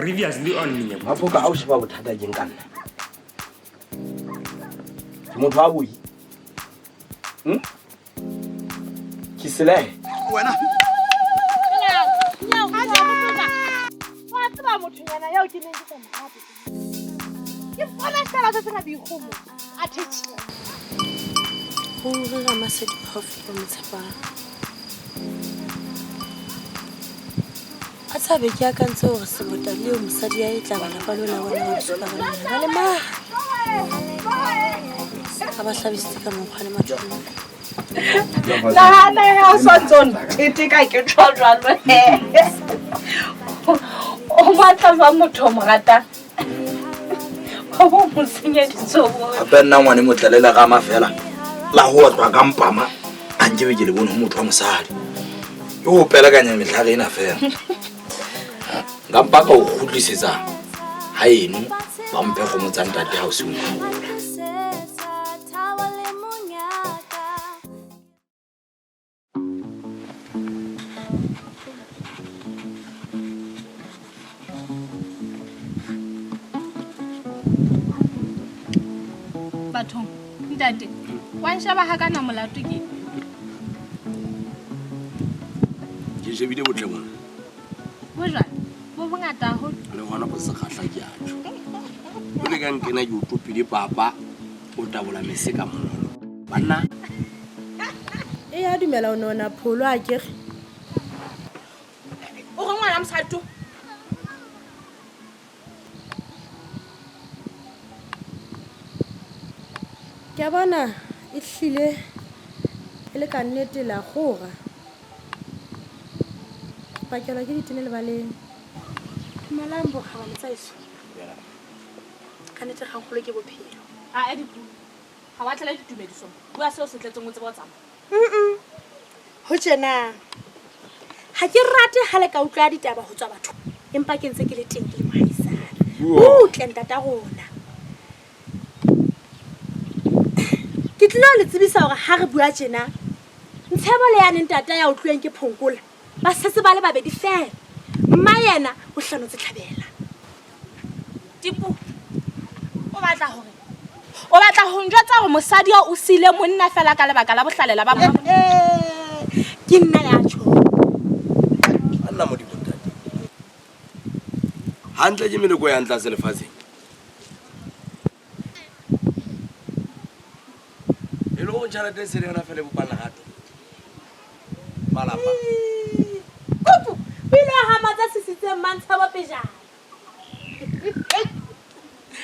Previously on Menyako. Maphoka ha o sheba bothata keng ka nna? Ke motho wa boi. Ke selehe. Wena. Wa tseba mothonyana eo ke neng ke sa mo rate. Ke bona fela se sena boikgomo. A thetjhe. Ruri Ramasedi Prof ba mo tshepang. A tshabe ke akantse hore sebota leo mosadi ya e tla ba lapa lona bona ba bosupa ba lona ba le maha. A ba hlabisitse ka mokgwa le mathong. Nahana ha o sa ntso nthete ka ke tjho jwalo he. O batla jwang motho o mo ratang? O bo mo senyeditse o bo. Hape nna ngwane motle le lerama fela la ho otlwa ka mpama a nkebe ke le bone ho motho wa mosadi. Ke ho pelekanya metlhare ena fela. Nka mpa ka o kgutlisetsa haeno ba mphe kgomo tsa ntate ha o se o nkgola. Bathong, ntate, wa nsheba ha kana molato ke? Ke shebile botle bona. Bo jwang? Bo bongata haholo. Le hona bo sekgahla ke a tjho. O le ka nkena ke o topile papa, o tabola mese ka monono. Banna. E ya dumela o nona pholo a kere. O re ngwana mosadi to? Ke a bona e hlile e le ka nnete la kgora. Pakelwa ke ditene lebaleng. Dumelang bokgabane tsa heso. Ka nnete kgangkgolo ke bophelo. A e dipuo. Ha wa tlela ditumediso. Bua seo se tletseng o tsebe ho tsamaya. Ho tjena. Ha ke rate ha le ka utlwa ditaba ho tswa batho. Empa ke ntse ke le teng ke le mohaisana. Butle ntata rona. Ke tlilo le tsebisa hore ha re bua tjena, Ntshebo le yane ntata ya utlweng ke Phonkola ba setse ba le babedi feela. Mma yena o hlanotse tlhabela. Tipu, o batla hore o batla ho njwetsa hore mosadi eo o siile monna fela ka lebaka la bohlalela ba mma? Ke nna ya tjho. Anna Modimo ntate. Hantle ke meloko ya ntlatse lefatsheng. E le hore tjhelete e se le yona fela e bopang lerato. Malapa. Kupu, o ile wa hama tsa sisitseng Mantshabo pejana.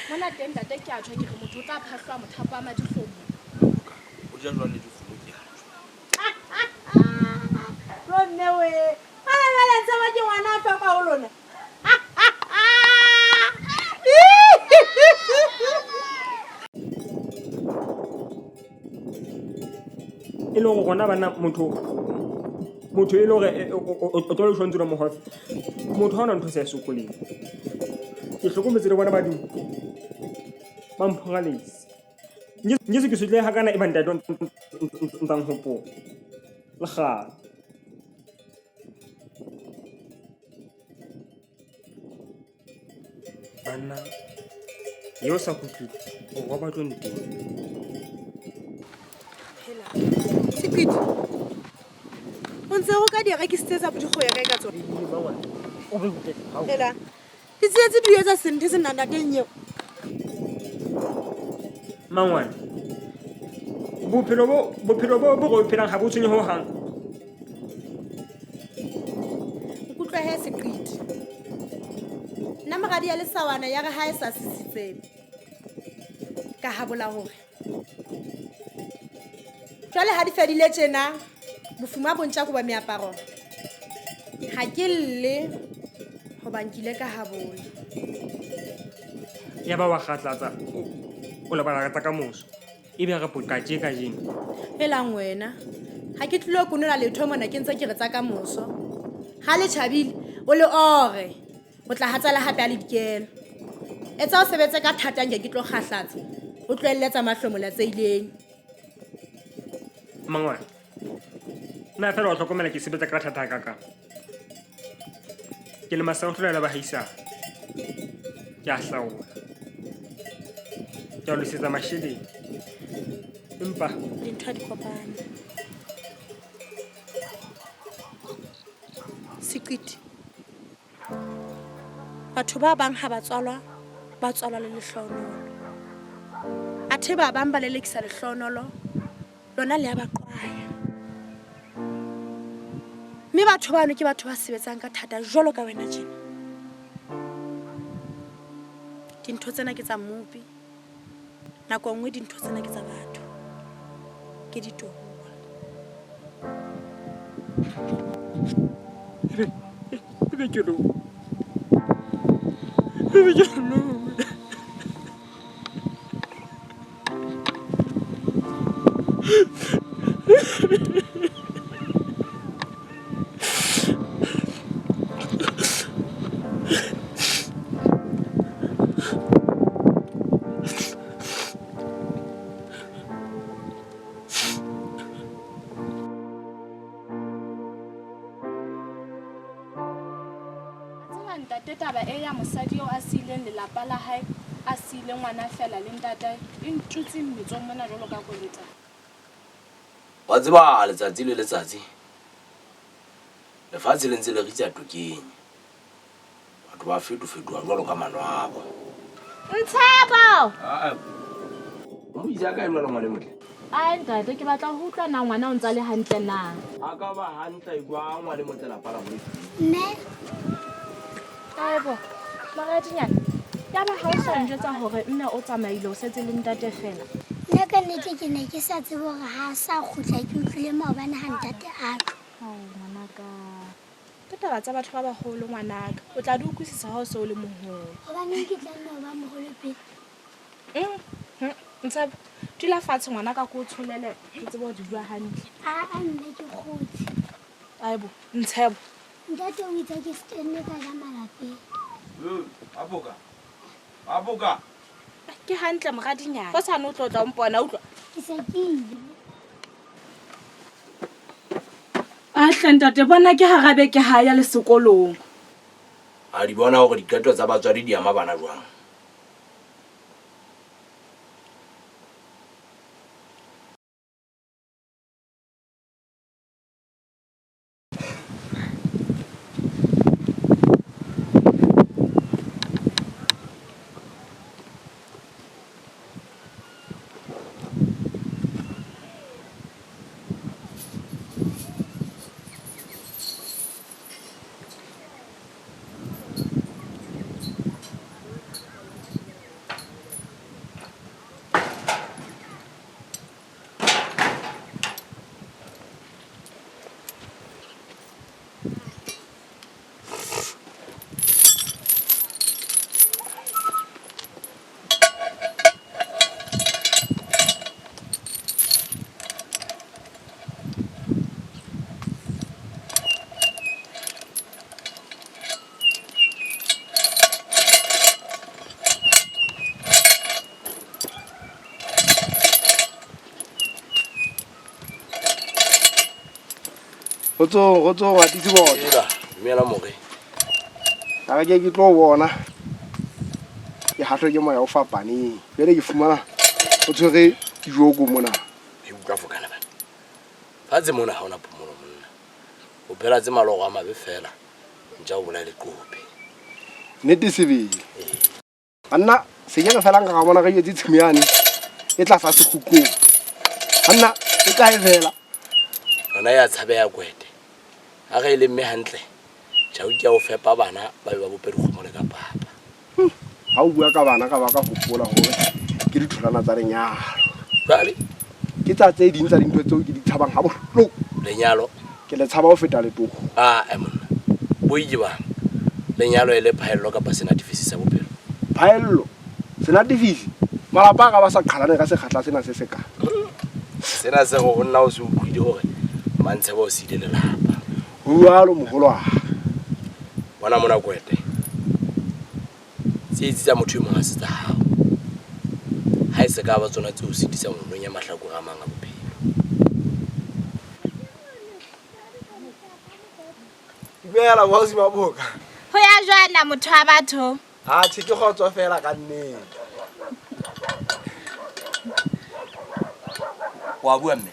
Mona teng ntate ke a tjho ke re motho o tla phahlwa mothapo wa madi kgomo. O ja jwang le dikgomo ke a tjho. Ro mme we. Jwale jwale Ntshebo ke ngwana a hloka ho lona. E le hore rona bana motho motho e le hore o tlo le tshwanetse mohofe. Motho ha ona ntho e sa e sokoleng. Ke hlokometse le bona badimo ba mphoraletse. Nke se ke sotlehe hakana e ba ntate o ntsang hopola. Le kgale. Banna, eo sa kgutlile, o roba tlo nteng. Hela, Seqiti, o ntse o ka di rekisitse tsa bodikgo ya kae ka tsona? Hela, ditsietsi di etsa senthe se nang nateng eo. Mangwane, bophelo bo bophelo bo bo re phelang ha bo tshwenye ho hang. Nkutlwe he Seqiti. Nna moradi ya lesawana ya re ha e sa sisitsebe. Ka habola hore. Jwale ha di fedile tjena, bofuma bo ntja koba meaparo. Ha ke lle hoba nkile ka habola. Ya ba wa kgatlatsa o lebala tsa ka moso. Ebe re poqa tje kajeno. Helang wena. Ha ke tlilo konola letho mona ke ntse ke re tsa ka moso. Ha le tjhabile o le ore. O tla hatsela hape a le dikelo. Etsa o sebetse ka thata nke ke tlo kgahlatsa. O tlohelle tsa mahlomola tse ileng. Mangwane. Nna fela wa hlokomela ke sebetsa ka thata hakakang. Ke le masea ho hlolela bahaisane. Ke a hlaola. Ke a losetsa masheleng. Empa Dintho ha di kopane. Seqiti. Batho ba bang ha ba tswalwa, ba tswalwa le lehlohonolo. Athe ba bang ba lelekisa lehlohonolo, lona le a ba qwaya. Mme batho bano ke batho ba sebetsang ka thata jwalo ka wena tjena. Dintho tsena ke tsa Mmopi. Nako nngwe dintho tsena ke tsa batho. Ke ditohuwa. Ebe, ebe ke lo. Ebe ke lo. Tseba ntate taba e ya mosadi eo a siileng lelapa la hae a siile ngwana feela le ntatae e ntutse mmetsong mona jwalo ka koleta. Wa tseba letsatsi le letsatsi lefatshe le ntse le ritsa tokeng. Batho ba fetofetoha jwalo ka manwabo. Ntshebo! O mo isa kae jwale ngwane motle? Ai ntate ke batla ho utlwa na ngwana o ntsa le hantle na. A ka ba hantle jwang ngwane motle lapa la bo? Mme. Aebo, moradinyana, yaba ha o sa njwetsa hore mme o tsamaile o setse le ntate feela. Nna ka nnete ke ne ke sa tsebe hore ha a sa kgutla ke utlwile maobane ha ntate a tlo. Ao ngwanaka. Ke taba tsa batho ba baholo ngwanaka. O tla di utlwisisa ha o se o le moholo. Hobaneng ke tlameha ho ba moholo pele? Ntshebo, dula fatshe ngwanaka ke o tsholele ke tsebe ho di bua hantle. Aa mme ke kgotse. Aebo, Ntshebo. Ntate o itse ke se ke nne ka ja malapeng. Apoka. Apoka. Ke hantle moradinyana. Hosane o tlo tla o mpona utlwa. Ke se ke ile. Ahle ntate bona ke hara beke ha ya le sekolong. A di bona hore diqeto tsa batswadi di ama bana jwang? Kgotsong, kgotsong, atise bona. Ela, dumela more. Ka re ke ke tlo bona. Ke hahlwe ke moya o fapaneng. Jwale ke fumana o tshwere joko mona. E utlwa fokana bana. Fatshe mona ha ona phomolo monna. O phela tse maloro a mabe fela. Ntja o bolaye leqope. Nnete sebele. Banna, se ke re fela nka ka bona re jwetse tshimo yane e tlasa sekgukgung. Banna, e kae fela? Yona ya tshabeha kwete. Ha re e lemme hantle, tjhau ke ya ho fepa bana ba be ba bope dikgomo le ka papa. Ha o bua ka bana ka ba ka hopola hore ke ditholwana tsa lenyalo. Jwale? Ke tsa tse ding tsa dintho tseo ke di tshabang ha bohloko. Lenyalo? Ke le tshaba ho feta letoho. Ah, monna. Boi ke bang? Lenyalo e le phaello kapa senatifisi sa bophelo? Phaello? Senatifisi? Malapa a ka ba sa qhalane ka sekgahla sena se seka. Sena se re ho nna o se utlwile hore Mantshebo o siile lelapa. Ho jwalo moholwane. Bona mona kwete. Tsietsi tsa motho e mong ha se tsa hao. Ha e se ka ba tsona tse o sitisang ho nonya mahlakore a mang a bophelo. Dumela, boausi ba boka. Ho ya jwana motho wa batho. Atjhe ke kgotso fela ka nnete. Wa bua mme?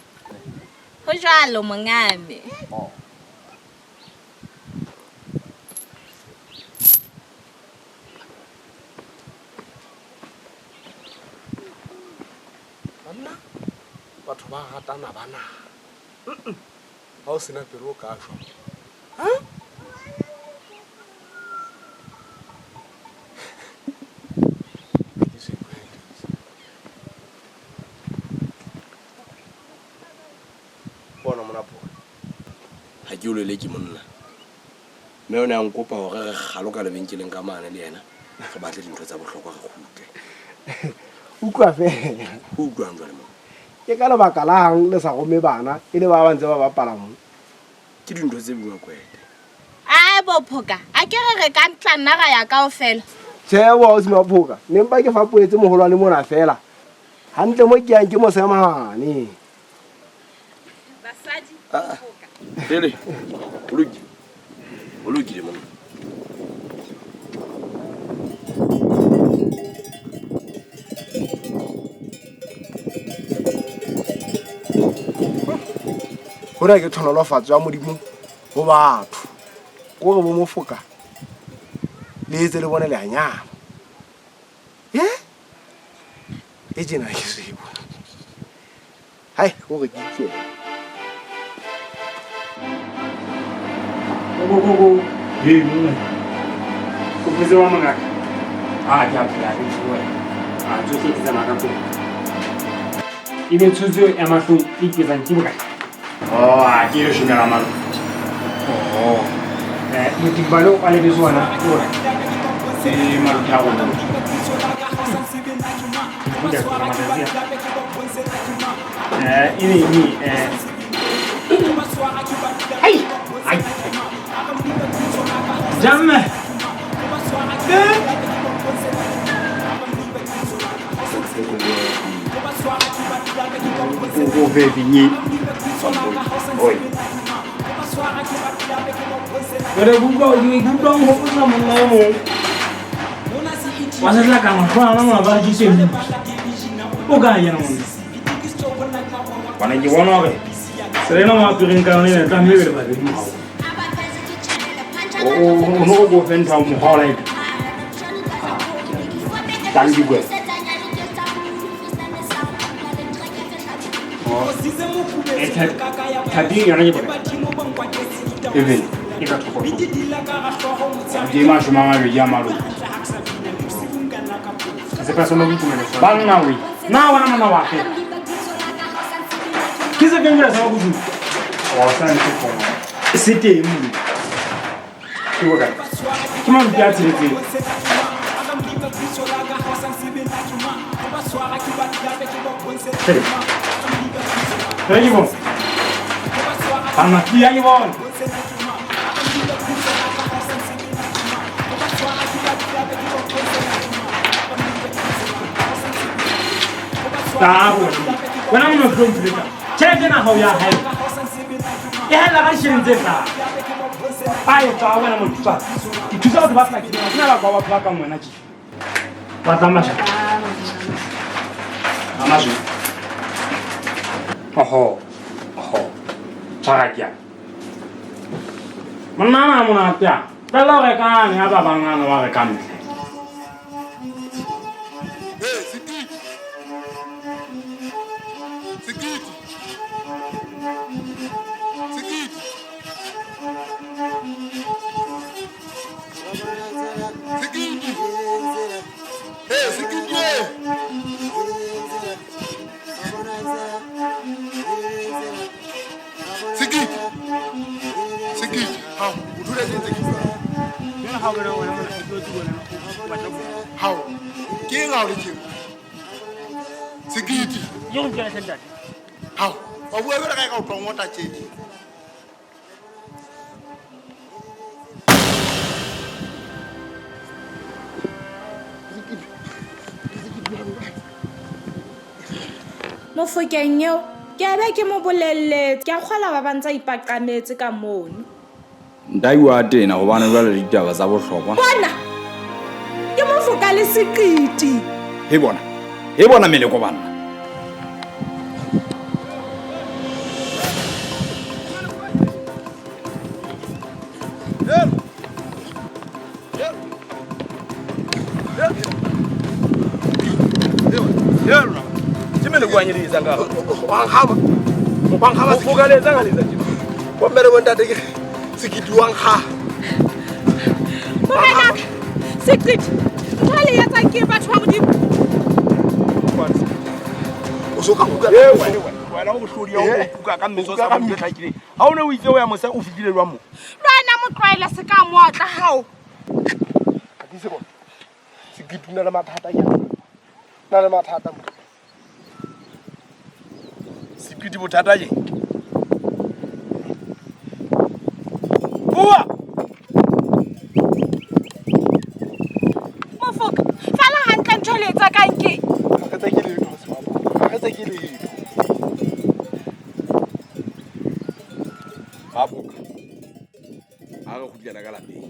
Ho jwalo mongame. Oh. Banna, batho ba ratana bana. Ha o sena pelo o ka shwa. Ha? Bona mona phoka. Ha ke o leleke monna. Mme o ne a nkopa hore re kgalo ka lebenkeleng ka mane le yena. Re batle dintho tsa bohlokwa re kgutle. Utlwa fela. O utlwang jwale mo? Ke ka lebaka la hang le sa rome bana e le ba ba ntse ba bapala mo. Ke dintho tse buang kwete. Ai bo phoka, a ke re re ka ntla nna ra ya kaofela. Tjhe bo ausi Maphoka, ne mpa ke fapohetse moholwane mona fela. Hantle mo ke yang ke mosemane. Basadi phoka. Pele, o lokile. O lokile monna. Hona ke tlhonolofatso ya Modimo ho batho. Kore bo mofoka le etse le bone le a nyala. E tjena ke so e bone. Hai, hore ke ikele. Go go go. Hey monna. O phetse wa mongaka. A ke a phela ke tsoe. A tsohle ke tsamaya ka kopo. Ebe tshotso ya mahlong e iketsang ke bokae? Oh, a ke yo shomela malo. Oh. Motimbalo wa lebese wona ke bokae? Ke malotho a rona. Ebe Ai! Ai! Jamme! O ve vinye. Oi. Jwale ke utlwa ke utlwa o hopotsa monna e mong. Wa se tla ka mahlo a mang a ba ke se. O kae yena monna? Bana ke bona hore tsela ena mo apereng ka yona ena e tlameha e be le babedi morao. O no go fe ntho ya mokgwa o like. Thank you, girl. Thapi yona ke bokae? Even e ka thoko. Ke 20 a maloko. Se ka sona boitumelo sona. Banna we. Na wena monna wa ke? Ke se feng jwale sa makutu? Wa sa ntse khona. Se teng mo. Ke bokae? Ke maluti a tsheletseng. Re ke bona. Banna ke ya ke bona. Tabo. Wena monna o tlo mphetsa. Tjhelete ena ha o ya hae. E haella ka ditjhelete tse hlano. A e tswa wena motho tswa. Ke thusa batho ba hlakileng. Ha ke na nako ya batho ba kang wena tje. Wa tsamaya jwang? Amazwi. Oho. Oho. Tshwara ke ya. Monna ana monate a. Fela o rekang ya ba bang ana wa rekang ntle. Hey, Sekiti. Sekiti. Sekiti. Sekiti. Hey, Sekiti. Sekiti. Sekiti. Hao, o dula teng Sekiti. Jwale ha o bona wena mona, ke tlo tsebona, o batla ho bua. Hao, ke eng ha o le tjena? Sekiti. Ke go nkela hle ntate. Hao, wa bua jwalo ka e ka o tlo ngota tje. Mofokeng eo, ke a be ke mo bolelletse. Ke a kgolwa ba ba ntse a ipaqametse ka mono. Ntai wa tena hobane jwale le ditaba tsa bohlokwa. Bona! Ke Mofoka le Seqiti. He bona, he bona meleko banna. Morenaka, Seqiti, ntho e le etsang ke batho ba Modimo. Wena o bohlodi ya o kuka ka mmetso sa go tlhakileng. Ha o ne o itse o ya mose o fihlile jwang mo? Le wena mo tlwaele se ka mootla hao. Sekiti o na le mathata ke na le mathata mo. Sekiti bothata ke. Bua. Mofoka, fela hantle ntho e le etsa kang ke. Ha re tseke letho sebapadi. Ha re tseke letho. Baboka. Ha re kgutlela ka lapeng.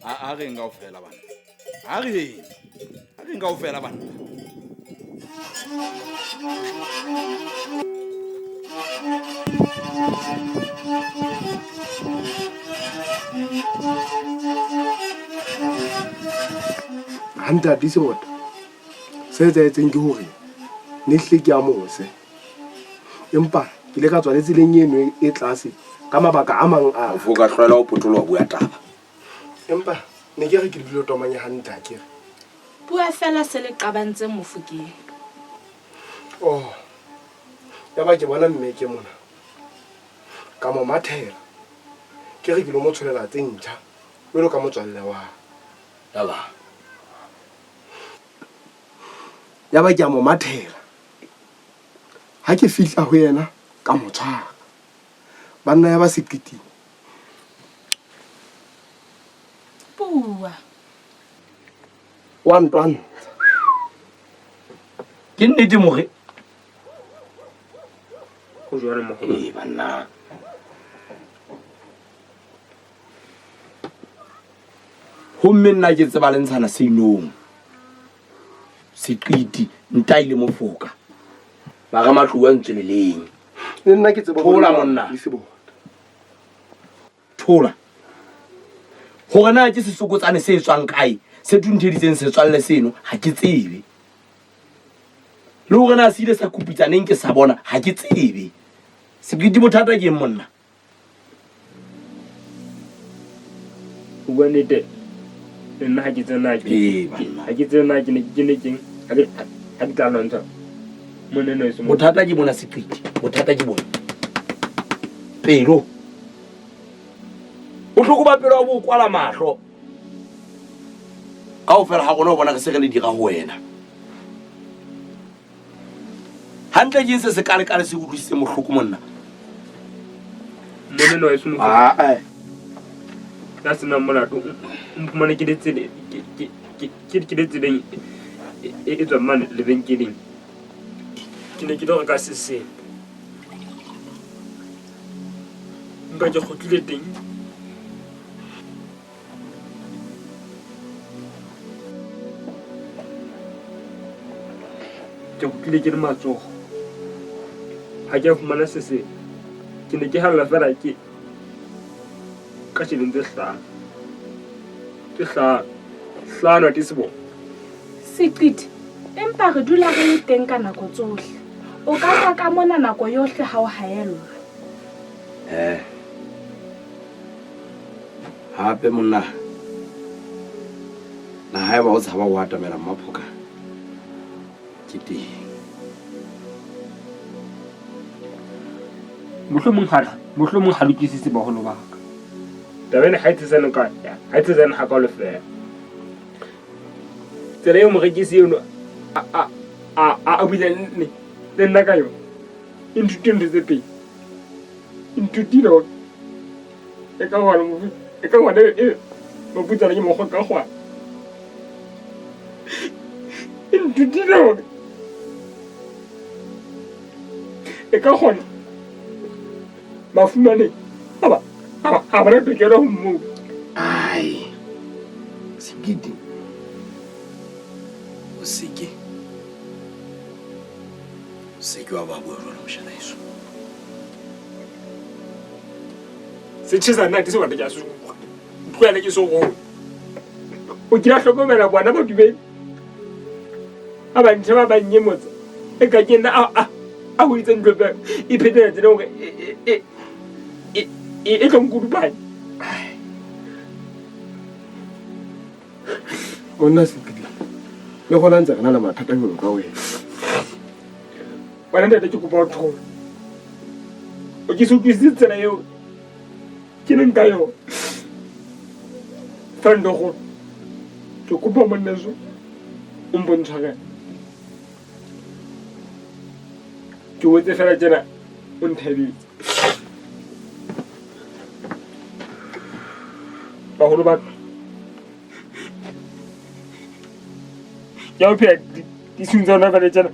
A reng kaofela bana. A reng. A reng kaofela bana. Ha ntate Sebota, se etsahetseng ke hore ne hlile ke a mose. Empa ke ile ka tswa le tseleng eno e tlase ka mabaka a mang a. Mofoka tlwaela ho potoloha bua taba. Empa ne ke re ke dule tomanye hantle ha ke re. Bua fela se le qabantseng Mofokeng. Oh. Yaba ke bona mme ke mona. Ka mo mathela. Ke re ke lo mo tsholela tse ntjha jwalo ka motswalle wa. Yaba. Yaba ke a mo mathela. Ha ke fihla ho yena ka mo tshwara. Banna yaba Seqiting. Bua. Wa ntwantsha. Ke nnete more. Ho jwalo moholo. Ee banna. Homme nna ke tseba le ntshana seinong. Seqiti ntai le Mofoka. Ba re matlou a ntsweleleng. Le nna ke tseba Thola monna. Thola. Hore na ke sesokotsane se tswang kae se thuntheditseng setswalle seno ha ke tsebe. Le hore na se ile sa kopitsaneng ke sa bona ha ke tsebe. Seqiti bothata ke eng monna? Ho bua nnete le nna ha ke tsebe na Ee, banna. ha ke tsebe na ke ne ke ne keng ha ke ha ke tla lwantsha monna enwa heso mona. Bothata ke bona Seqiti, bothata ke bona. Pelo. Bohloko ba pelo bo kwala mahlo. Kaofela ha rona o bona re se re le dira ho wena. Hantle ke eng se sekalekale se utlwisitseng bohloko monna? Monna enwa heso mona. Ah, eh. Ya senang molato o mphumane ke le tsele ke le tseleng e tswang mane lebenkeleng. Ke ne ke tlo reka sesepa. Empa ke kgutlile teng. Ke kgutlile ke le matsogo. Ha ke a fumana sesepa. Ke ne ke halla fela ke ka tjheleng tse hlano. Tse hlano. Hlano ha ke se bona. Seqiti, empa re dula re le teng ka nako tsohle. O ka tla ka mona nako yohle ha o haellwa. Eh. Hape monna. Na haeba o tshaba ho atamela Mmaphoka ke teng. Mohlomong ha mohlomong ha lokisitse baholo ba ka. Taba ena ha e tshesane ka ha e tshesane hakalo feela. Tsela eo morekisi eno a a a buileng le nna ka yona e nthutile ntho tse pedi. E nthutile hore e ka ngwana e ka ngwana e mofutsana ke mokgwa ka kgwana. E nthutile hore e ka kgona bafumanehi ha ba na tokelo ho mmuso. Ai. Sekete. Seke. Seke wa ba bua jwalo moshana eso. Se tjhesa nna ke sebata ke a se utlwa. Utlwela ke so golo. O kile a hlokomela bona badumedi. A ba ntšha ba ba nnyemotsa. E ka ke nna a ho itse ntlo e iphetela tsela hore e tlo nkodupanya. Monna Sekidi, le gona ntse re na le mathata jalo ka wena. Wena ntate ke kopa o thola. O ke se utlwisise tsela eo ke leng ka yona. Fa ndo ke kopa monneso o mpontshwarela. Ke wetse fela tjena o nthabetse. Baholo ba ka. Ke a phela disung tsa hona jwale tjena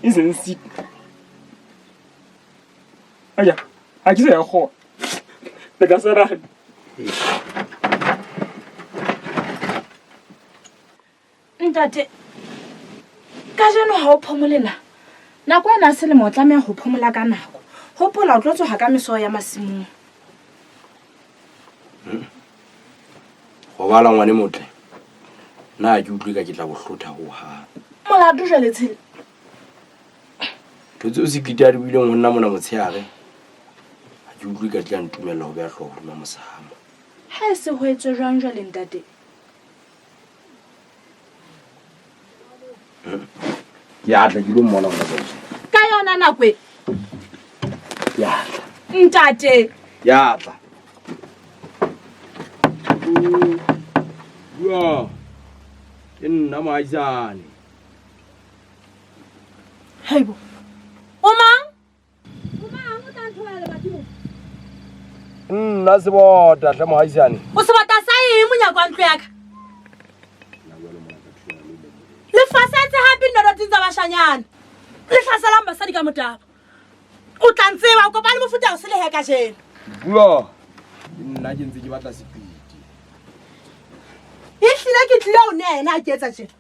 e seng siko. Aya, ha ke sa ya kgona. Le ka sarane. Ntate, kajeno ha o phomole na? Nako ena ya selemo o tlameha ho phomola ka nako. Hopola o tlo tsoha ka meso ya masimong. Robala ngwane motle. Nna ha ke utlwe ka ke tla bohlotha ho hang. Molato jwale tshele. Ntho tseo Sekiti a di buileng ho nna mona motshehare, ha ke utlwe ka di tla ntumella ho beha hlooho hodima mosamo. Ha e se ho etswe jwang jwale ntate? Ke a tla ke lo mmona hona jwale. Ka yona nako e. Ke a tla. Ntate. Ke a tla. Bua. Ke nna moahisane. Haibo. O mang? Nna sebota hle mohaisane. O sebota sa eng monyako wa ntlo ya ka? Le fasetse hape nnodoting tsa bashanyana. Le hlaselang basadi ka motabo. O tla ntseba o kopane mofuta o selehe kajeno. Bua. Nna ke ntse ke batla sepiti. Ehlile ke tlile o ne ena a ke etsa tjena.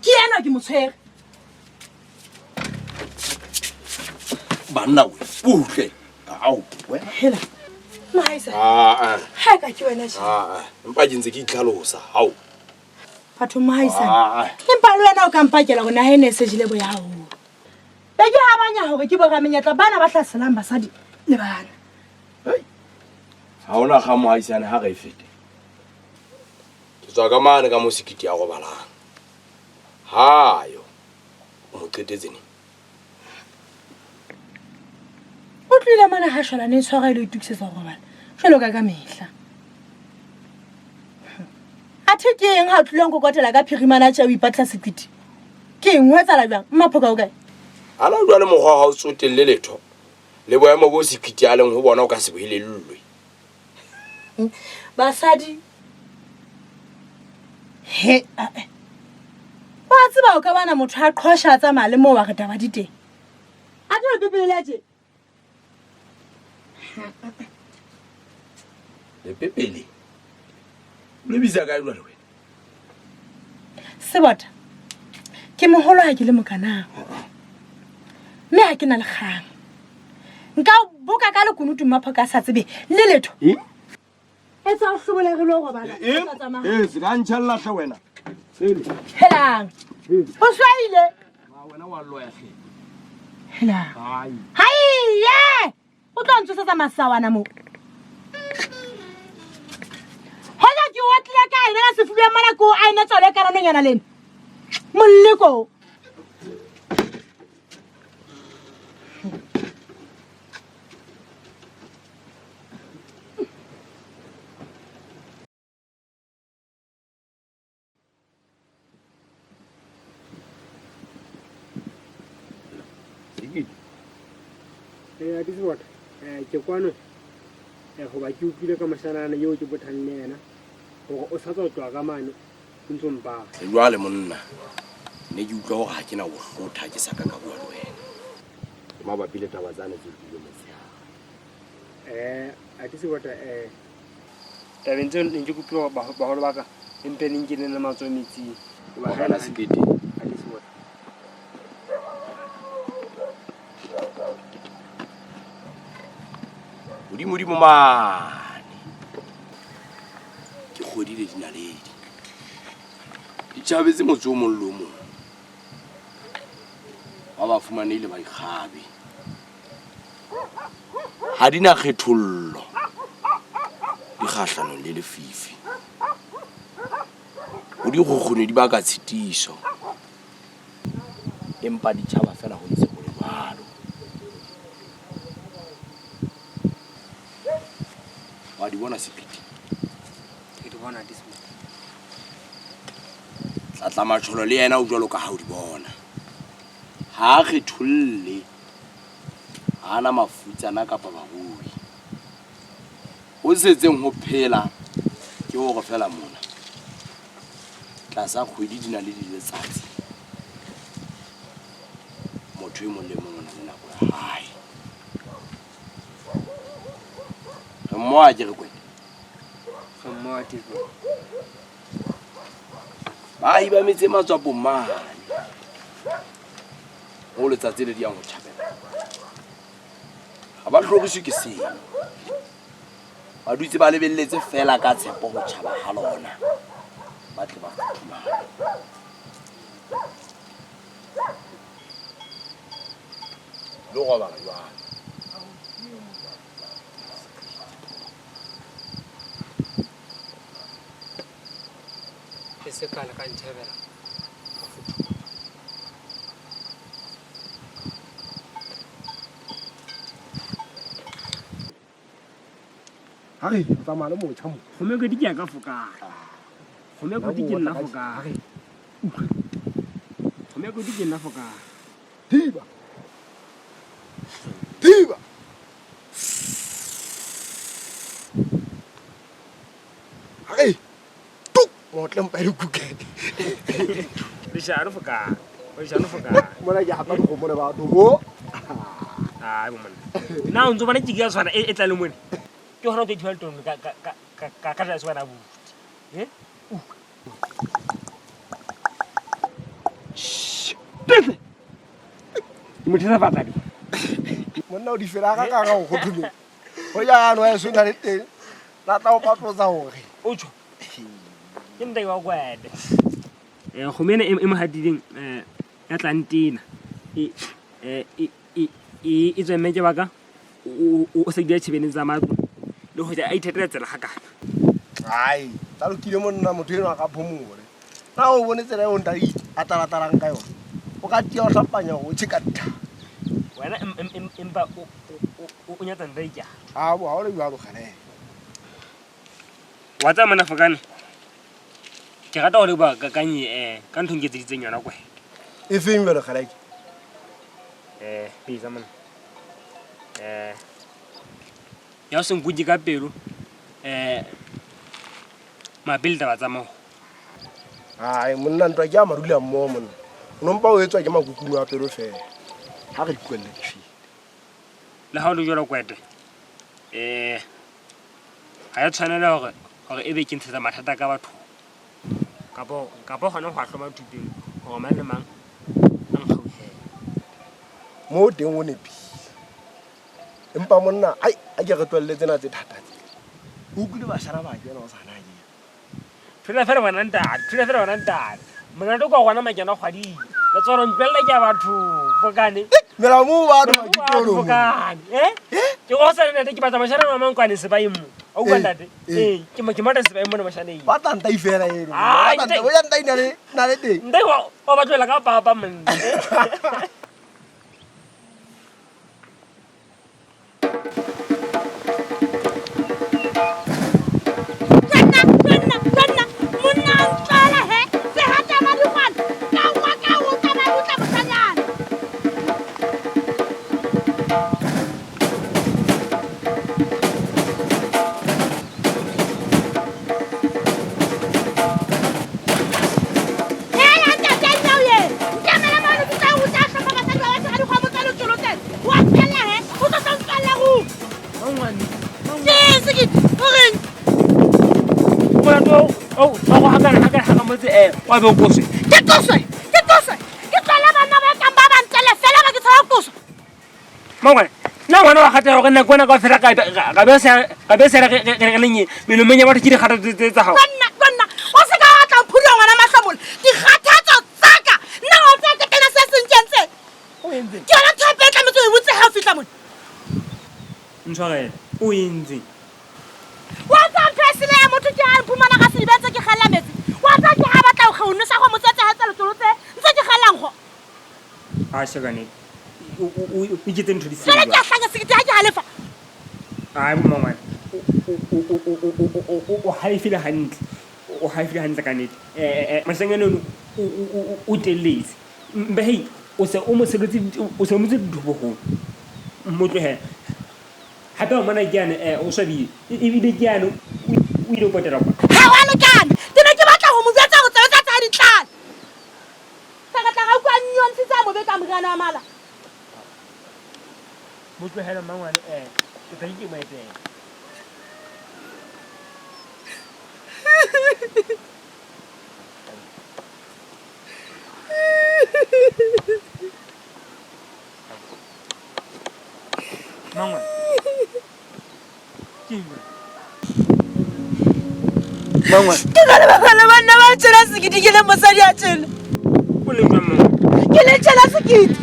Ke ena ke mo tshwere. Banna we, butle. Ao, wena. Hela. Mahaisa. Ah ah. Ha ka ke wena tjhe. Ah ah. Empa ke ntse ke itlhalosa. Hao. Batho mohaisane. Ah ah. Empa le wena o ka mpakela hore naha ena e se jele boya haholo. Be ke habanya hore ke boramenyetla bana ba hlaselang basadi le bana. Ha hona kgang mohaisane ha re e fete. Ke tswa ka mane ka mo sekiti ya robalang. Hayo. O mo qetetse neng? O tlohile mona ha shwalane e tshwara e lo itokisetsa ho robala jwalo ka ka mehla. Athe ke eng ha o tlile nkokotela ka phirimana tje o ipatla seqiti? Ke eng ho etsahala jwang? Mmaphoka o kae? Ana jwale mokgwa ha o tsotelle letho le boemo bo seqiti a leng ho bona o ka se bo elellwe. Basadi he ae. Wa tseba o ka bana motho a qhosha a tsamaya le moo wa re taba di teng. A tlo pepele tje. Lepepele. O le bitsa kae jwale wena? Sebota. Ke moholo ha ke le mokana. Mme ha ke na le kgang. Nka o boka ka lekunutu mmapho ka sa tsebe le letho. Eng? Etsa o hlobole re lo robala. Tsa tsamaya. Eh, se ka ntjhella hle wena. Sele. Helang. O swaile. Wena wa loya hle. Helang. Hai. Haiye! O tlo ntsosetsa masawana mo. Hoja ke o tlile ka ena ka sefuba mona ko a ena tswalo ka ranonyana lena. Moleko. Disibota ke kwano hoba ke utlwile ka moshanana eo ke bothang le yena hore o sa tswa tloha ka mane o ntso mpara. Jwale monna, ne ke utlwa hore ha ke na ho hlotha ke sa ka ka bua le wena. Ke mabapi le taba tsane tse utlwileng motshehare. Atisibota tabeng tseo ne ke kopile hore baholo ba ka empe ne nkele le matsoho metsing. Robala sekete. Hodimodimo mane ke kgwedi le dinaledi di tjhabetse motse o mong le o mong. Ba ba fumanehile ba ikgabe. Ha di na kgethollo, di kgahlanong le lefifi. Ho dikgukgune di baka tshitiso, empa di tjhaba feela ho ntse ho le jwalo. Wa di bona Sepiti? Ke di bona di Sepiti. Tlatlamatjholo le yena o jwalo ka ha o di bona. Ha a kgetholle, ha a na mafutsana kapa barui. Ho setseng ho phela ke hore feela mona, tlasa kgwedi di na le letsatsi, motho e mong le mong o na le nako ya hae. Re mmoho akere Kwete? Re mmoho Tiko. Baahi ba metse e matswapong mane, moo letsatsi le di yang ho tjhabela, ga ba hloriswe ke seo. Ba dutse ba lebelletse feela ka tshepo ho tjhaba ha lona, ba tle ba futhumale. Lo robala jwale. E se kale ka ntjhebela ka futhumala. Ha re tsamaya le motjha mo. Kgomo e di ke ya ka fokana. Kgomo e di ke nna fokana. Kgomo e di ke nna fokana. Thiba. Thiba. Ha re tuk motle mpa le kuke. Leshano fokana. Leshano fokana. Mona ke hapa dikgomo le batho bo. Ai bo monna. Na o ntso bona tjiki ya tshwana e tla le mone. Ke hona o tlo ithuela tono ka ka ka ka ka tlase wena buti. Eh? Tese. Ke mo thesa fatsa di. Monna o di fela ka ka ga go kgothomeng. Go ya no ya sona le teng. La tla o patlosa hore. O tjho. Ke ntate wa kwete. Kgomo ena e mo hatileng ya tlang tena. E e e tswe mme ke baka o sa dira tjhebene tsa matlo le hoja a ithatela tsela ga kana. Ai, tsa lokile monna motho eno a ka phomole. Na o bone tsela eo ntate a talatalang ka yona? O ka tia o hlapanya hore o tjheka tha. Wena empa o nyatsa ntate ke. Ha bo ha o le jwalo kgale. Wa tsamaya mona fokane. Ke rata ho leboha ka kanye ka ntho nketseditseng yona kwe. E feng jwale kgale ke? Bitsa mona. Ya o se nkuke ka pelo. Mabapi le taba tsa moo. Ai monna ntwa ke a marula mmoho monna. O no mpa o etswa ke makukuno a pelo feela. Ha re di tlohelle di fete. Le ha o le jwalo kwete. Ha ya tshwanela hore hore ebe ke ntshetsa mathata ka batho. Kapo kapo hona ho a hloma thupeng hore mang le mang a nkgauhele. Mo teng o nepile. Empa monna ai a ke re tlohelle tsena tse thata tse. O utlwile bashana ba kena o sa na kena. Thola fela ngwana ntate, thola fela ngwana ntate. Monate kwa gona makena kgwading. Le tsona ntlohella ke ya batho fokane. Mela mo batho ba kitolo. Fokane. Eh? Ke go sa ntate ke batla bashana ba mang kwane sebaeng mo. O utlwa ntate? Eh, ke mo ke mata sebaeng mona bashaneng. Ba tla ntai fela eno. Ba tla ntai, o ya ntai na le na le teng. Ntai wa o ba tlohela ka papa monna. motse wa be o koswe. Ke koswe, ke koswe. Ke tlwela banna ba kang ba bantele fela ba ke tshaba koswe. Mangwane, nna ngwana wa kgatha hore nako ena kaofela ka be sela re leng melomong ya batho ke dikgathatso tse tsa hao. Banna, banna, o se ka wa tla mphula ngwana mahlomola. Dikgathatso tsa ka. Nna wa tsaya ke tena se seng ke entse. O entse. Ke yona ntho e tlametse o e botse ha o fihla mona. Ntshwarele, o entse. Wa tsaya ntho e sele ya motho ke ha mphumana ka sediba ntse ke kgella metsi. Wa tsaya ke ha batla ho nwesa go motsetse ha tsa letsolo tse ntse ke kgellang go. A shekane. O iketse ntho di Jwale ke a hlanya sekete ha ke halefa. Ai bo mangwane. O halefile hantle. O halefile hantle ka nnete. Moshanyana ono o telletse. Mbe hei, o se o mo sebetse o se o motse dintho boholo. Mo tlohela. Hape o mona ke yane o swabile. Ebile ke yane o ile ho potela kwa. Ha wa lekana. Ke ne ke batla ho mo jwetsa hore tsebe tsa tsa di tlala. Sa ka tla ra utlwa nyontshitse a mobe ka moriana wa mala. Mo tlohela mmangwane ke tla ke mo etela. Mmangwane. Ke eng? Mangwane. Ke ka lebaka la banna ba tjena sekete ke le mosadi a tjena. O le jwang mangwane? Ke le tjena sekete.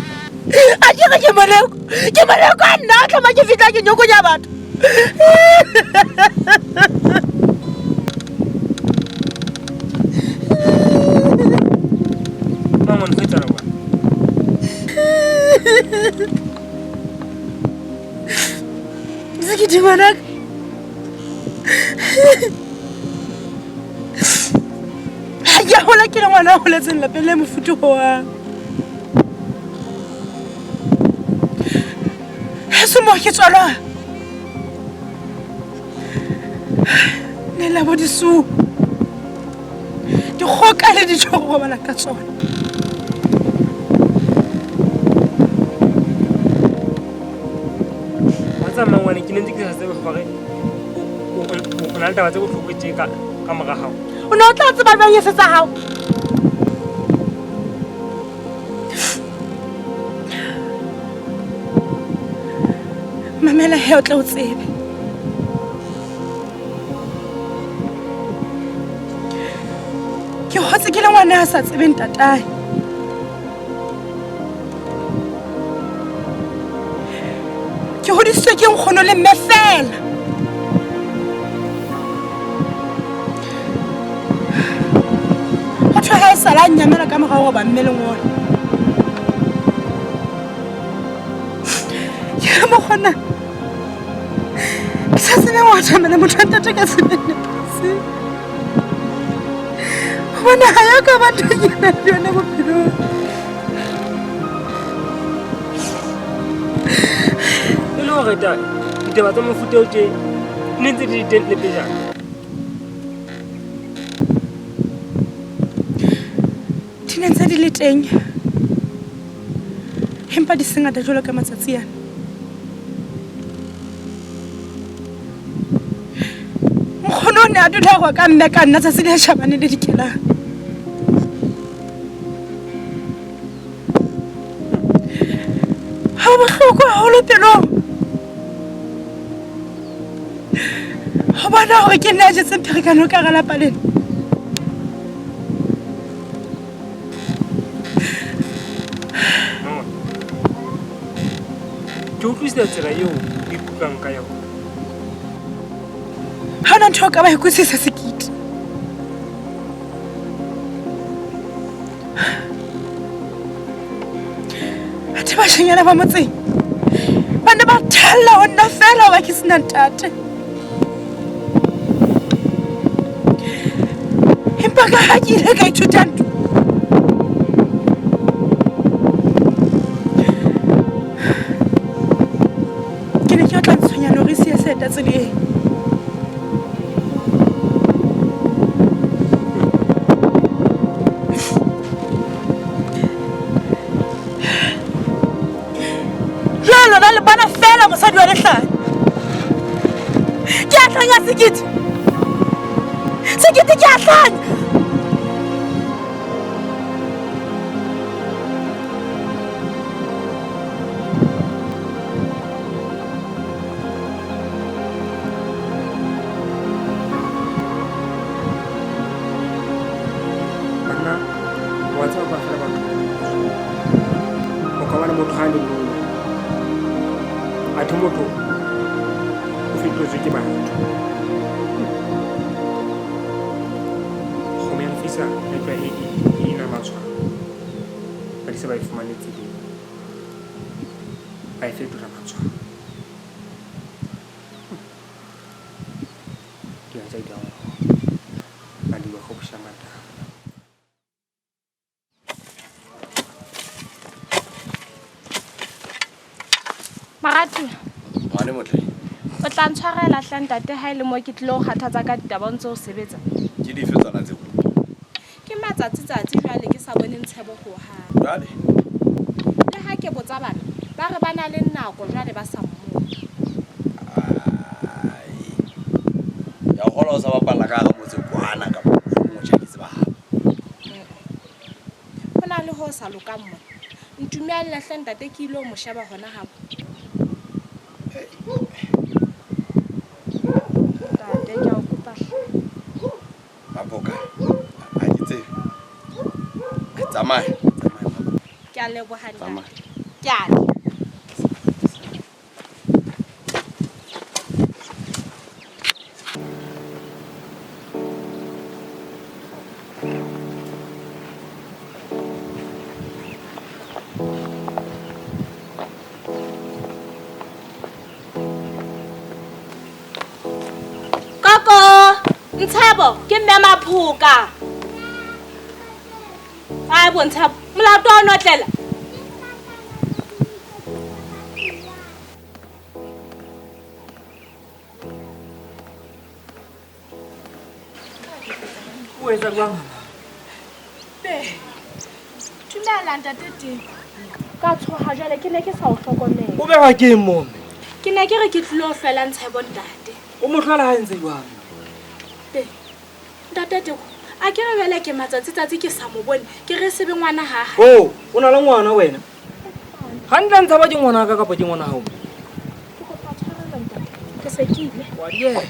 A ke re ke moleko. Ke moleko a nna a tlama ke fihla ke nyokonya batho. Mangwane ho etsahala jwang? Sekete ngwanaka. Ha ke a hola ke le ngwana a holetseng lapeng le mofuthu hohang. Heso moo ke tswalwang. Ne la bo disuwa. Dikgoka le dijo go robala ka tsona. Wa tseba mangwane ke ne ntse ke sa tsebe hore o na le taba tse bohloko tje ka mora hao. O ne o tla tseba jwang e se tsa hao? Mamela he o tla o tsebe. Ke hotse ke le ngwana a sa tsebeng ntatae. Ke hodisitswe ke nkgono le mme fela. Ho thwe ha e sala a nnyamela ka morao hoba mme le ngwana. Ke re mokgona ke sa tsebeng ho atamela motho wa ntate ka tsebeng nepahetseng. Hobane ha ya ka ba ntho e ke nang le yona bophelong. E le hore ditaba tsa mofuta o tje ne ntse di le teng le pejana. Di ne ntse di le teng. Empa di se ngata jwalo ka matsatsi ana. Nkgono o ne a dula a ka mme ka nna tsatsi le tjhabane le dikelang. Ha bohloko haholo pelong. Ho bona hore ke nna ya jetseng pherekano ka hara lapa lena. Ke utlwisisa tsela eo o ikutlwang ka yona. Ha hona ntho o ka ba ikutlwisisa sekete. Athe bashanyana ba motseng ba ne ba thalla ho nna fela hoba ke sena ntate. Empa ka ha ke ile ka ithuta ntho. Ke ne ke otla ntshonyana hore e siye seeta tseleng. Jwale lona le bona fela mosadi wa lehlanya. Ke a hlanya sekete. Sekete ke a hlanya. Athe motho o fetotswe ke batho. Kgomo ya lefisa e tloha e e ena matshwao. Badisa ba e fumane tseleng. Ba e fetola matshwao. Diatla di a Madiba go buša matala. Moratuwa. Ngwane motle. O tla ntshwarela hle ntate ha e le mo ke tlilo o kgathatsa ka ditaba o ntse o sebetsa. Ke dife tsona tseo? Ke matsatsi-tsatsi jwale ke sa bone Ntshebo hohang. Jwale? Le ha ke botsa bana, ba re ba na le nako jwale ba sa mmone. Ai. Ya kgolwa o sa bapalla ka hara motse kwana kapa mohlomong o tjhaketse ba habo. Ho na le ho sa lokang mona. Ntumelle hle ntate ke ilo mo sheba hona habo. Ntate ke a o kopa hle. Mapoka, ha ke tsebe. Tsamaya, tsamaya. Ke a leboha ntate. Tsamaya. Ke a tla. Koko, Ntshebo, ke mme Maphoka. Ai bo Ntshebo, molato wa o notlela. O etsa jwang? Be. Dumela ntate Teko. Ka tshoha jwale ke ne ke sa o hlokomela. O behwa ke eng mo mme? Ke ne ke re ke tlilo hlwela Ntshebo ntate. O mo hlwela ha entse jwang? Be. Ntate Teko, a ke re jwale ke matsatsi tsatsi ke sa mo bone, ke re sebe ngwana ha hae. Oh, o na le ngwana wena? Hantle Ntshebo ke ngwana ka kapa ke ngwana hao? Ke kopa tshwarelo ntate. Ke se ke ile. Wa dieha.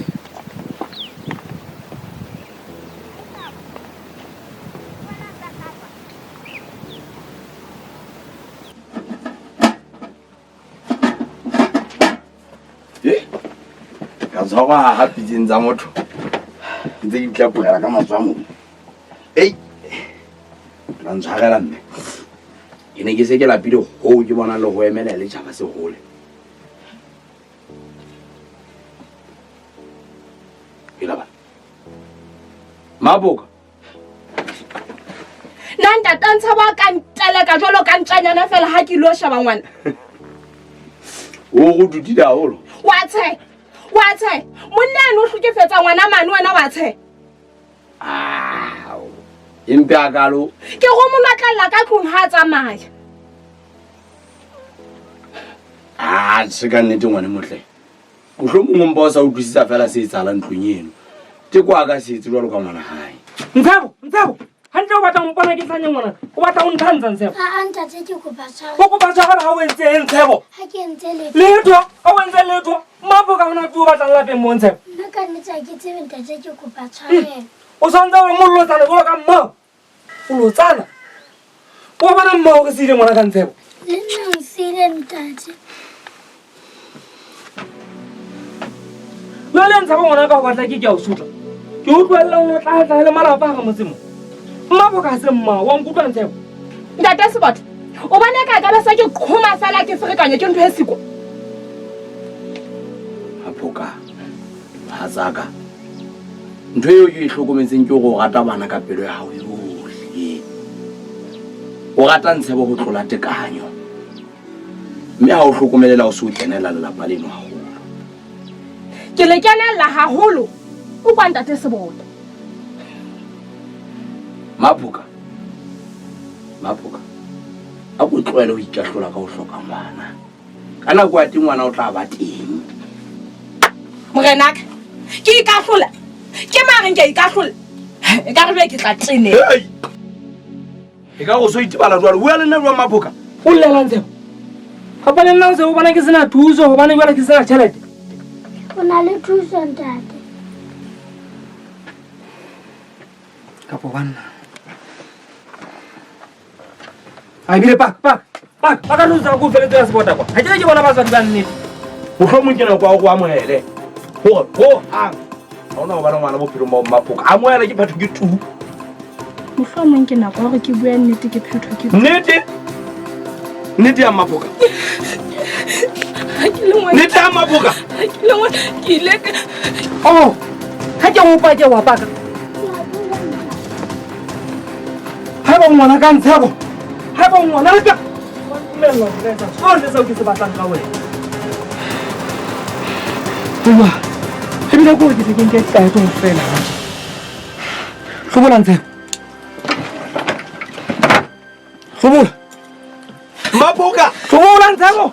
Ka tshwarwa ha pitseng tsa motho. Ke ntse ke itlapogela ka matsoho a mong. Ei, la ntshwarela mme. Ke ne ke se ke lapile hoo ke bonang le ho emela le tjhaba se hole. Hela bana. Maboka. Nna ntate a Ntshebo a ka nteleka jwalo ka ntjanyana fela ha ke ilo sheba ngwana. O go dutile haholo. Wa tshe. Wa tshe. Monna eno o hlokefetsa ngwana mane wena wa tshe. Ao. Empe a kalo. Ke go mo notlella ka tlung ha a tsamaya. Ah, se ka nnete ngwane motle. Mohlomong o mpa o sa utlwisisa fela se etsahalang ntlong eno. Teko a ka se etse jwalo ka ngwana hae. Ntshebo, Ntshebo, hantle o batla ho mpona ke hlanye ngwana. O batla ho ntlhantsha Ntshebo. A ntate ke kopa tshwarelo. O kopa tshwarelo ha o entse eng Ntshebo? Ha ke entse letho. Letho, ha o entse letho. Mmapo ka hona o batlang lapeng mo Ntshebo. Nna ka nnete ha ke tsebe ntate ke kopa tshwarelo. O santse o le molotsana jwalo ka mmao. O lotsana. O bona mmao re siile ngwana ka Ntshebo. Le nna o siile ntate. Jwale Ntshebo ngwana ka ho batla ke ke a o sotla. Ke utlwella o tla tla le malapa hara motse mo. Mmapo ka se mmao, wa nkutlwa Ntshebo? Ntate Sebotho, o bona ka ka ba sa ke qhoma fela ke ferekanya ke ntho e siko. Maphoka, mohatsaka. Ntho eo ke e hlokometseng ke hore o rata bana ka pelo ya hao yohle. O rata Ntshebo ho tlola tekanyo. Mme ha o hlokomelela o se o kenela lelapa leno haholo. Ke le kenella haholo. O kwa ntate Sebotho. Maphoka. Maphoka. A ko tlohele ho ikahlola ka ho hloka ngwana. Ka nako ya teng ngwana o tla ba teng. Morenaka, ke ikahlola. Ke mareng ke ikahlola. E ka re jwale ke tla tenela. Hey! E ka go so itebala jwalo. Bua le nna jwang Maphoka? O llela Ntshebo? Kapa le nna o se o bona ke sena thuso hobane jwale ke sena tjhelete? O na le thuso ntate. Kapo banna. A ebile pak pak pak ba ka thusa ko feletse ya sebota kwa. Ha ke ke bona batswadi ba nnete. Mohlomong ke nako ya hore o amohele hore hohang ha ona ho ba le ngwana bophelong ba Mmapoka. Amohela ke phetho ke tu. Mohlomong ke nako ya hore ke bue nnete ke phetho ke tu. Nnete? Nnete ya Mmapoka? Ha ke le ngwana. Nnete ya Mmapoka? Ha ke le ngwana, ke ile ka. Oh, ha ke o pake wa paka. Haeba o ngwana ka Ntsheko, haeba o ngwana ka dumella ho etsa sohle seo ke se batlang ka wena. Bua, ebile ke hore ke se ke nke qeto ho fela. Hlobola Ntsheko. Hlobola. Mmapoka. Hlobola Ntsheko.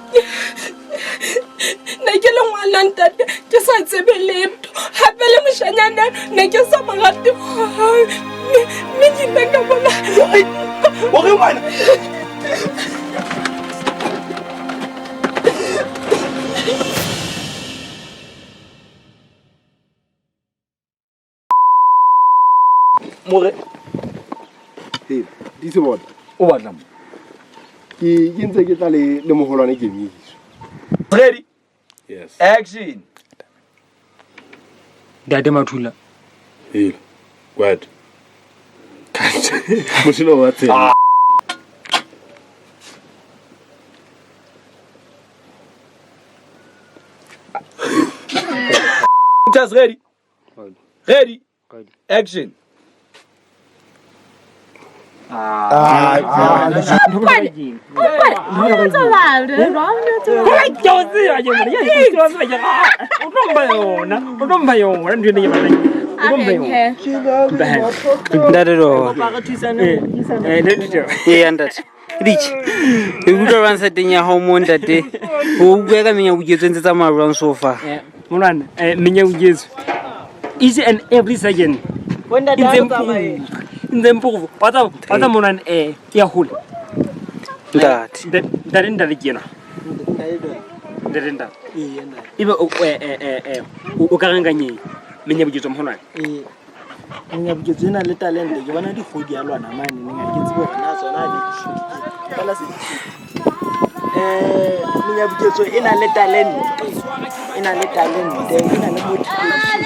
Ne ke le ngwana ntate, ke sa tsebe letho. Hape le moshanyana ne ke sa mo rate hohang. Mme ke ile ka bona. O re ngwana? More. Ee, di se bona. O batla mo? Ke ke ntse ke tla le le moholwane Kemiso. Ready? Yes. Action. Ntate Mathula. Hela. Quiet. Motho wa tsela. Just ready. Ready. Action. Ntate do. Ee ntate. Rich. E utlwa jwang seteng ya hao mo ntate? O utlwa ka menyabuketso e ntse tsamaya jwang so far? Molwana, menyabuketso. Each and every second. Ntse improve. Wa tseba molwana ya hola. Ntate. Ntate ntate ke ena. Ntate ntate. Ebe o ka reng ka nyeng menyabuketso moholwane? Menyabuketso ena le talente ke bona dikgodi ya lwana mane neng ha ke tsebe hore na tsona di fela se menyabuketso e na le talente, e na le talente, e na le motivation, e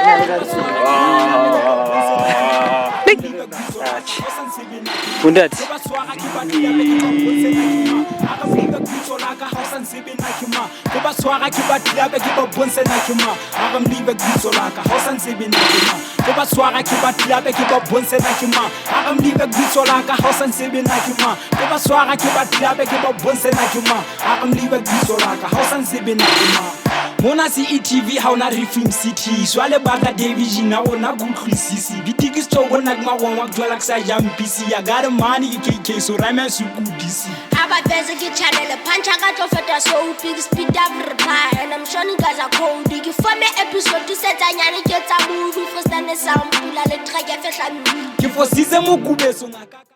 na le batho. Ntate. Mona CETV ha ona re film city jwale batla division ha ona kutlwisisi ditikisi tso bona ke magwangwa ke jwala ke sa jampisi ya got money ke KK so rhyme sukudisi Abaveze ke channel punch ka tlo feta so big speed up reply and I'm sure you guys are cold ke forme episode se tsanyane ke tsa movie for stand sound pula le track ya fehla ke fositse mokubetso ngaka.